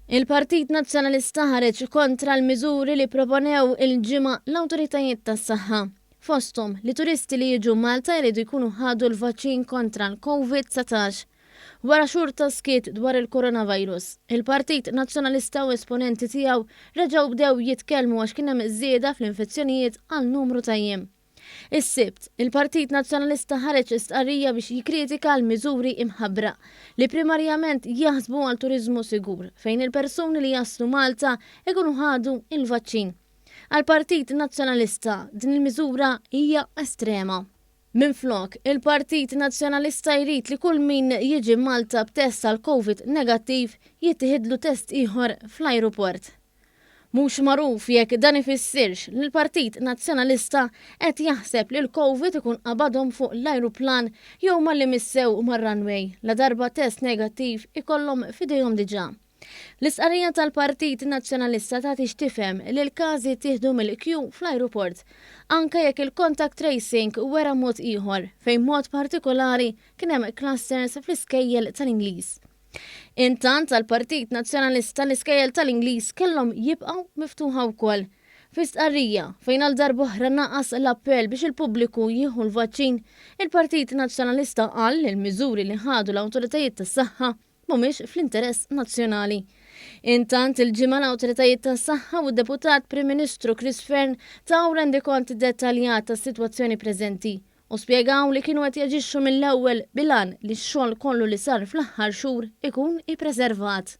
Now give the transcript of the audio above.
Il-Partit Nazzjonalista ħareġ kontra l-miżuri li proponew il-Ġimgħa l-awtoritajiet tas-saħħa. Fosthom li turisti li jiġu Malta jridu jkunu ħadu l-vaċċin kontra l-Covid-19. Wara xhur ta' skiet dwar il-coronavirus, il-Partit Nazzjonalista u esponenti tiegħu reġgħu bdew jitkellmu għax kien hemm żieda fl-infezzjonijiet għal numru ta' jiem. Is-Sibt, il-Partit Nazzjonalista ħareġ stqarrija biex jikkritika l-miżuri imħabbra, li primarjament jaħsbu għal turiżmu sigur, fejn il-persuni li jaslu Malta ikunu ħadu il-vaċċin. Għall-Partit Nazzjonalista, din il-miżura hija estrema. Minflok, il-Partit Nazzjonalista jrid li kull min jiġi Malta b'test tal-Covid negattiv jittieħidlu test ieħor fl-ajruport. Mhux magħruf jekk dan ifissirx li l-Partit Nazzjonalista qed jaħseb li l-Covid ikun qabadhom fuq l-ajruplan jew malli missew mar-runway, ladarba test negattiv ikollhom f'idejhom diġà. L-istqarrija tal-Partit Nazzjonalista tagħti x'tifhem li l-każi ttieħdu mill-kju fl-ajruport, anke jekk il-contact tracing wera mod ieħor, fejn mod partikolari kien hemm clusters fl-iskejjel tal-Ingliż. Intant għall-Partit Nazzjonalista l-iskejjel tal-Ingliż kellhom jibqgħu miftuħa wkoll. Fi stqarrija, fejn għal darb'oħra naqas l-appell biex il-pubbliku jieħu l-vaċċin, il-Partit Nazzjonalista qal li l-miżuri li ħadu l-awtoritajiet tas-saħħa mhumiex fl-interess nazzjonali. Intant il-Ġimgħa l-awtoritajiet tas-saħħa u d-Deputat Prim Ministru Chris Fearne taw rendikont dettaljat tas-sitwazzjoni preżenti u spjegaw li kienu qed jaġixxu mill-ewwel bil-għan li x-xogħol kollu li sar fl-aħħar xhur ikun ippreservat.